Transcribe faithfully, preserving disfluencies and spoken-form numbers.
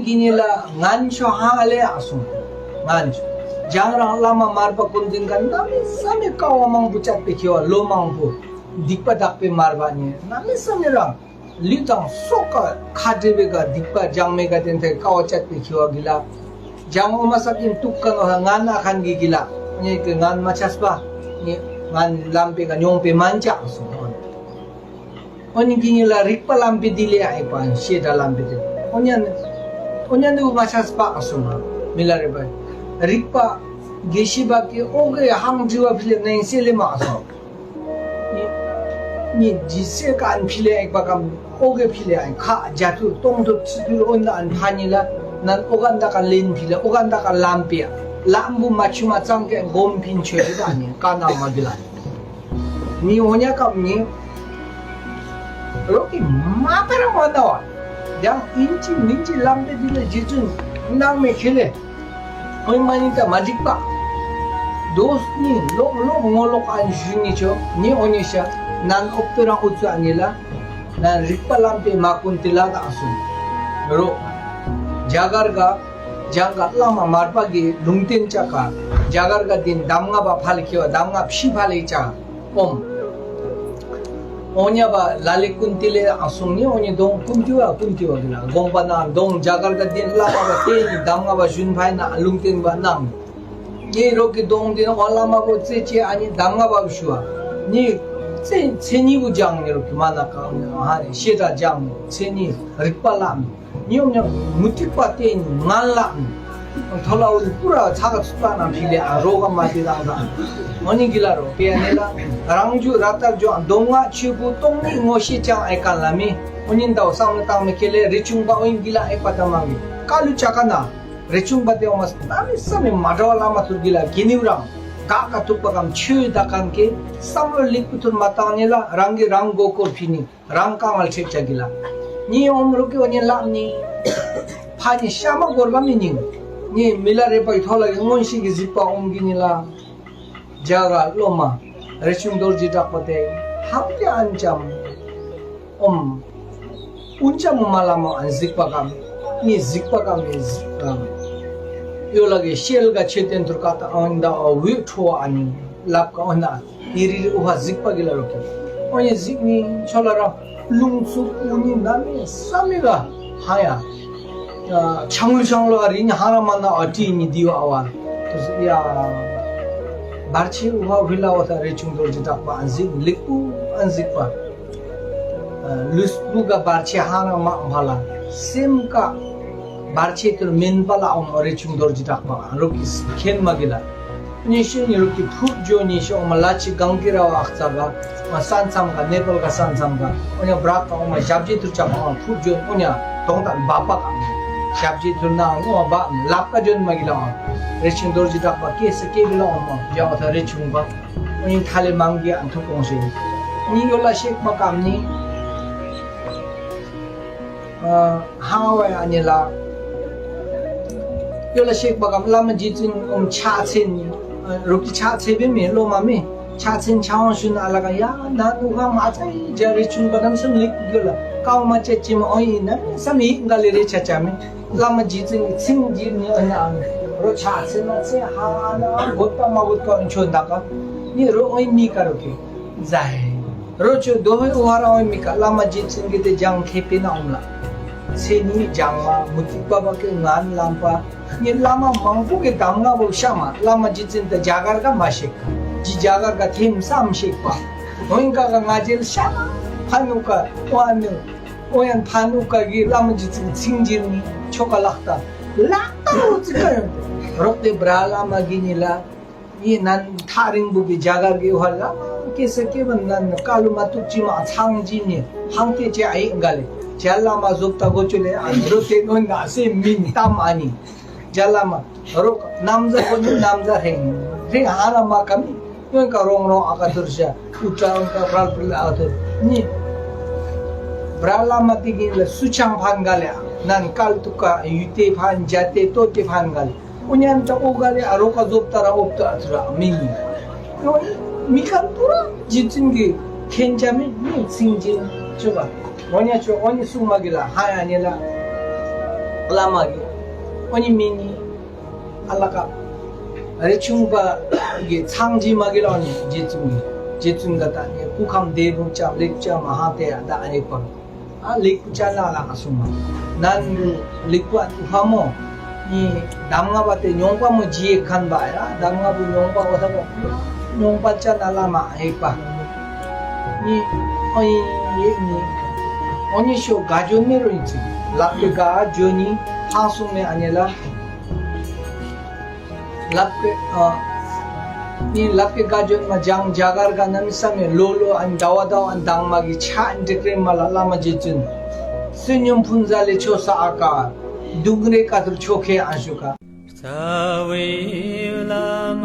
དེ་ཉིད་ལ་ངན་ཤོ་ཧ་ལས་ཨ་སོང་། ངན་ཤོ། རྒྱང་རང་བླ་མ་མར་པ་ཀུན་ལྡན་ག་གནམ་མེད་ས་མེད་དཀའ་བ་མང་པོ་སྤྱད་པའི་ཁྱེད་བ་ལོ་མང་པོ་སྡིག་པ་དག་པའི་མར་པ་ཉིད་གནམ་མེད་ས་མེད་རང་ལུས་དང་སྲོག་ག་ཁ་བྲལ་བའི་ག་སྡིག་པ་སྦྱང་མེད་ག་དེ་འཐད་དཀའ་བ་སྤྱད་པའི་ཁྱེད་བ་གི་ལ། རྒྱང་འོ་མ་ས་ཀིན་ཏུག་ཀ་ནོ་ཧ་ང་ན་ཁན་གི་གི་ལ། ཉེ་གི་ངན་མ་ཆགས་པ། ཉེ་ངན་ལམ་པའི་ག་མྱོང་པའི་མན་ཆགས་སོང་། འོ་ནི་གི་ཉིད་ལ་རིག་པ་ལམ་པའི་དེ་ལས་ཨེ་པ་ཤེས་དྲ་ལམ་པའི་དེ། འོ་ཉན། འོ་ཉན་དུ་མ་ཆགས་པ་ཨ་སོང་ང་མི་ལ་རེ་པ། རིག་པ་དགེ་བཤེས་པ་གི་ཨོ་གེ་ཧང་དྲི་བ་ཕི་ལེ་ནས་སེ་ལེ་མ་ཨ་སོང་། ཉི་ཇི་སེ་ཀ་ཨན་ཕི་ལེ་ཨེ་པ་ཀམ་ཨོ་གེ་ཕི་ལེ་ཨན་ཁ་རྒྱ་ཐུར་གཏོང་ཐུར་ཚི་ཐུར་འོན་ད་ཨན་ཕ་ཉི་ལ་ནན་ཨོ་ག་འདའ་ཀ་ལེན་ཕི་ལེ་ཨོ་ག་འདའ་ཀ་ལམ་པའི་ལམ་བུ་མ་ཆུ་མ་ཙང་ཀེ་སྒོམ་ཕིན་ཆོས་རི་བ་ཉི་ཀ་ན་མ་གི་ལ། ནི་འོ་ཉ་ཀམ་ཉི། རོག་གི་མ་པ་ར་མ་ན་བ། ཡང་ཨིན་ཅི་མིན་ཅི་ལམ་པའི་དེ་ལ་རྗེ་བཙུན་སྣང་མེད་ཁེ་ལེ། ཨོ་མ་ནི་ད་མ་འགྲིག་པ། དོ་ནི་ལོག་ལོག་ངོ་ལོག་ཨན་ཞུ་ནི་ཆོ་ནི་འོ་ཉི་ཤ་ནན་ཨོག་པེ་རང་ཨུ་ཚུ་ཨ་ནི་ལ། ནན་རིག་པ་ལམ་པའི་མ་ཀུན་ཏི་ལ་དང་སུ། རོག་རྒྱ་གར་ག་རྒྱང་ག་བླ་མ་མར་པ་གི་ལུང་བསྟན་ཅག་ག་རྒྱ་གར་ག་དེ་གདམས་ངག་པ་ཕ་ལ་ཁེ་བ་གདམས་ངག་ཕྱི་ཕ་ལ་ཡི་ཅག་ཨོམ། འོ་ཉ་བ་ལ་ལེ་ཀུན་ཏི་ལེ་ཨ་སོང་ནི་འོ་ཉི་གདོང་ཀུན་ཏི་བ་ཀུན་ཏི་བ་གི་ལ་དགོངས་པ་ན་གདོང་རྒྱ་གར་ག་དེ་བླ་མ་བ་དེ་ནི་གདམས་ངག་པ་ཞུན་ཕ་ཡི་ན་ལུང་བསྟན་པ་གནང་། ངའི་རོག་གི་གདོང་དེ་ནི་འོ་བླ་མ་བོ་རྩེ་ཅེ་ཨ་ནི་གདམས་ངག་པ་བ་ཞུ་བ་ནི་རྩེ་མཚན་ཉིད་བུ་སྦྱང་ནི་རོག་གི་མ་ན་ག་ཧ་རེ་ཤེས་ར་སྦྱང་ནི་མཚན་ཉིད་རིག་པ་ལ་ནི། ཉོམ་ཉོམ་མུ་ཏིག་པ་བསྟན་ནི་ངན་ལགས་ནི། ཐོ་ལ་འུ་ལི་པུ་ར་ཚ་ག་ཚུ་པ་ན་ཕི་ལེ་ཨ་རོ་ག་མ་ཏི་དང་དང་། འོ་ནི་གི་ལ་རོ་པེ་ཨ་ནེ་ལ་རང་རྒྱུ་ར་ཏར་ཇོ་མདོ་སྔགས་ཆོས་སྐུ་སྟོང་ཉིད་ངོ་ཤེས་ཀྱང་ཨེ་ཀ་ལ་མི། འོ་ནི་འདའོ་བསམ་བློ་བཏང་མི་ཁེ་ལེ་རི་ཆུང་པ་འོ་ནི་གི་ལ་ཨེ་པ་ཏ་མ་མི་ཀ་ལུ་ཅ་ཀ་ན་རི་ཆུང་པ་ཏེ་འོ་མ་སྣ་མི་ས་མི་མ་འདྲ་བ་བླ་མ་ཐུར་གི་ལ་གི་ནིའུ་རང་ག་ག་ཐུག་པ་གམ་ཆོས་ད་གང་གི་བསམ་བློ་ལེགས་པོ་ཐུར་མ་བཏང་ནི་ལ་རང་གི་རང་མགོ་སྐོར་ཕི་ནི། རང་རྐང་ལ་ཁྲེག་ཆ་གི་ལ། ཉི་འོམ་རུ་ཀི་བ་ཉི་ལག་ནི། ཕ་ཉི་ཤ་མ་གོར་བ་མི་ཉིང་། ཉི་མི་ལ་རེ་པའི་ཐོ་ལ་གི་མངོན་ཤེས་ཀྱི་གཟིགས་པ་འོང་གི་ཉི་ལ། རྒྱ་ག་སློབ་མ། རི་ཆུང་རྡོ་རྗེ་གྲགས་པ་དེ། ཧམ་གྱི་ཨན་ཅམ། འོམ། ཨུན་ཅམ་མ་ལ་མོ་ཨན་གཟིགས་པ་གམ། ཉི་གཟིགས་པ་གམ་ཉི་གཟིགས་གམ། ཡོ་ལ་གི་ཤེལ་ག་ཆེ་བསྟན་ཐུར་ཀ་ཏ་ཨང་ད་འོ་འོད་འཕྲོ་བ་ཨ་ཉི། ལབ་ཀ་འོ་ན། ཡི་རི་རི་ཨུ་ཧ་གཟིགས་པ་གི་ལ་རོ་ཀི། ཨོ་ཡ་གཟིགས་ནི་ཆོ་ལ་ར་རླུང་འཚུབ་ཨུ་ནི་ན་མི་ས་མི་ག་ཧ་ཡ། ཆང་ལུ་ཆང་ལུ་ཨ་རི་ནི་ཧ་ར་མ་ན་ཨ་ཏི་ནི་དི་བ་ཨ་བ། དུ་ཡ། བར་ཆད་ཨུ་ཧ་ཧུ་ལ་བ་ཐ་རེ་ཆུང་རྡོ་རྗེ་གྲགས་པ་ཨ་གཟིགས་ལེགས་པོ་ཨ་གཟིགས་པ། ལུས་པོ་ག་བར་ཆད་ཧ་ར་མ་ཕ་ལ་སེམས་ཀ་བར་ཆད་ཐུར་མིན་པ་ལ་ཨོ་མ་རེ་ཆུང་རྡོ་རྗེ་གྲགས་པ་རུ་ཀི་ཁེན་མ་གི་ལ། ཉི་ཤུ་ཉི་རུ་ཀི་ཕུབ་ཇོ་ཉི་ཤུ་ཨོ་མ་ལ་ཆི་གང་གི་ར་བ་ཨག་ཚ་ག་ས་མཚམས་ག་ནེ་པལ་ག་ས་མཚམས་ག་ཨོ་ཉ་བྲག་ག་ཨོ་མ་ཞབས་རྗེས་ཐུར་ཆ་མ་ཨོ་ཕུབ་ཇོ་ཨོ་ཉ་དོང་དང་འབབ་པ་ག་ཞབས་རྗེས་ཐུར་ན་ཨོ་མ་བ་ལབ་ཀ་ཇོན་མ་གི་ལ་ཨོ་རེ་ཆུང་རྡོ་རྗེ་གྲགས་པ་ཀེ་སི་ཀེ་གི་ལ་ཨོ་མ་ཇ་ཨོ་ཐ་རེ་ཆུང་པ། ཨིན་ཁ་ལེ་མང་གི་ཨན་ཐུ་གོང་ཤེ། ནི་ཡོ་ལ་ཤེག་པ་ཀམ་ནི། ཧང་བ་ཡ་ནི་ལ། ཡོ་ལ་ཤེག་པ་ཀམ་བླ་མ་རྗེ་བཙུན་ཨོམ་ཕྱག་འཚལ་ནི། རུ་ཀི་ཕྱག་འཚལ་བེ་མེ་ལོ་མ་མེ། ཕྱག་འཚལ་ཕྱག་དབང་ཞུ་ན་ལ་ཀ་ཡ་ན་ནུ་ཧ་མ་ཚ་ཡི་ཇ་རེ་ཆུན་པ་རྣམ་གསུམ་ལེགས་གི་ལ་ཀའོ་མ་ཅ་ཅི་མ་ཨོ་ཡི་ན་མེ་སམ་ཡི་འགའ་ལེ་རེ་ཆ་ཆ་མེ། བླ་མ་རྗེ་བཙུན་གྱི་ཚིག་འདི་ནི་ཨ་ན་རོ་ཆ་ཚེ་ན་ཚེ་ཧ་ཨ་ན་དགོད་པ་མ་དགོད་པ་འཆོ་འདག་ག་ནི་རོ་ཨོའི་མི་ཀ་རོ་ཀེ་ཛའི་རོ་ཆོ་དོ་ཧོའི་ཨོ་ཧ་ར་ཨོའི་མི་ཀ་བླ་མ་རྗེ་བཙུན་གྱི་དེ་སྦྱང་ཁེ་པེ་ན་ཨོམ་ལ་ཚེ་ནི་སྦྱང་མ་མུ་ཏིག་པ་བ་ཀེ་ངན་ལམ་པ་ནི་བླ་མ་མང་པོ་གི་གདམས་ངག་བོ་ཤ་མ་བླ་མ་རྗེ་བཙུན་དེ་རྒྱ་གར་ག་མ་ཤེས་ཀ་ཇི་རྒྱ་གར་ག་ཐེམ་སམ་ཤེས་པ་ཨོའི་ཀ་ག་ང་རྗེ་ལ་ཤ་མ་ཕ་ནུ་ཀ་ཨོ་ཨ་ནུ། ཨོ་ཡང་ཐ་ནུ་ཀ་གི་བླ་མ་རྗེ་བཙུན་ཚིག་འཇིར་ནི་ཆོ་ག་ལག་ཏ་ལག་ཏ་རོ་ཙི་ཀ་ཡོང་དེ་རོག་དེ་བྲ་བླ་མ་གི་ནི་ལ་ཡི་ནན་ཐག་རིང་པོ་གི་རྒྱ་གར་གི་ཧ་ལ་ཀེ་སེ་ཀེ་བ་ནན་ཀ་ལུ་མ་ཏུག་ཅི་མ་ཚང་ཇི་ནི་ཧང་ཏེ་ཅེ་ཨ་ཡི་འགའ་ལེ་ཇ་བླ་མ་ཟོབ་ཏ་གོ་ཅོ་ལེ་ཨ་རོ་དེ་ནོ་ན་སེ་མིན་ཏམ་ཨ་ནི། རྒྱ་བླ་མ་རོག་ནམ་ཟ་ཁོ་ནི་ནམ་ཟ་ཧེང་ཧེང་ཧ་ར་མ་ཀ་མི་ཡོན་ཀ་རོང་རོང་ཨ་ཀ་ཐུར་ཤ་ཨུ་ཏྲ་ཨུ་ཀ་པྲལ་པྲལ་ཨ་ཐུར་ནི། བྲ་བླ་མ་ཏི་གིན་ལ་སུ་ཆང་ཕན་ག་ལེ་ནན་ཀལ་ཏུ་ཀ་ཡུ་ཏེ་ཕན་ཇ་ཏེ་ཏོ་ཏེ་ཕན་ག་ལེ་ཨུ་ཉན་ཏ་ཨོ་ག་ལེ་ཨ་རོ་ཀ་ཟོབ་ཏ་ར་ཨོབ་ཏ་ཨ་ཐུར་ཨ་མི་ནི། ཡོན་མི་ཁན་ཏུ་ར་རྗེ་བཙུན་གི་ཁེན་ཅ་མི་ནི་ཚིང་ཇི་ཆོ་ག་ཨོ་ཉ་ཆོ་ཨོ་ཉི་སུ་མ་གི་ལ་ཧ་ཡ་ཉེ་ལ། བླ་མ་གི་ཨོ་ནི་མི་ནི་ཨ་ལ་ཀ་རི་ཆུང་པ་གི་ཚང་ཇི་མ་གི་ལོ་ནི་རྗེ་བཙུན་གི་རྗེ་བཙུན་ག་ད་ནི་སྐུ་ཁམས་བདེ་བོ་ཅག་ལེགས་ཅག་མ་ཧ་ཏེ་ཨ་ད་ཨ་ནི་པ། ཨ་ལེགས་པོ་ཅ་ན་ལ་ང་སུ་མ་ནན་ལེགས་པོ་ཨ་ཏུ་ཧ་མོ། ནི་གདམས་ངག་པ་དེ་མྱོང་པ་མོ་ཇི་ཡེ་ཁན་པ་ཡ། གདམས་ངག་པོ་མྱོང་པ་འོ་ད་པ་མྱོང་པ་ཅ་ན་ལ་མ་ཧེ་པ། ནི་ཨོ་ཡི་ཡེ་ནི་ཨོ་ནི་ཤོ་ག་ཇོ་ནི་རུ་ཡིན་ཚི་ལག་གི་ག་ཇོ་ནི་ཧང་སུ་མེ་ཨ་ནི་ལ། ལབ་ཀེ་ཨ། ནི་ལབ་ཀེ་ག་ཇོན་མ་ཇང་ཇ་གར་ག་ནམ་ས་མེ་ལོ་ལོ་ཨན་དའ་བ་དའ་བ་ཨན་དང་མ་གི་ཆ་ཨན་ཏྲེ་ཀྲེ་མ་ལ་བླ་མ་རྗེ་བཙུན། བསོད་སྙོམས་ཕུན་ཟ་ལེ་ཆོ་ས་ཨ་ཀ། དུང་རེ་ཀ་ཐུར་ཆོ་ཁེ་ཨན་ཤུ་ཀ། རྩ་བའི་བླ་མ།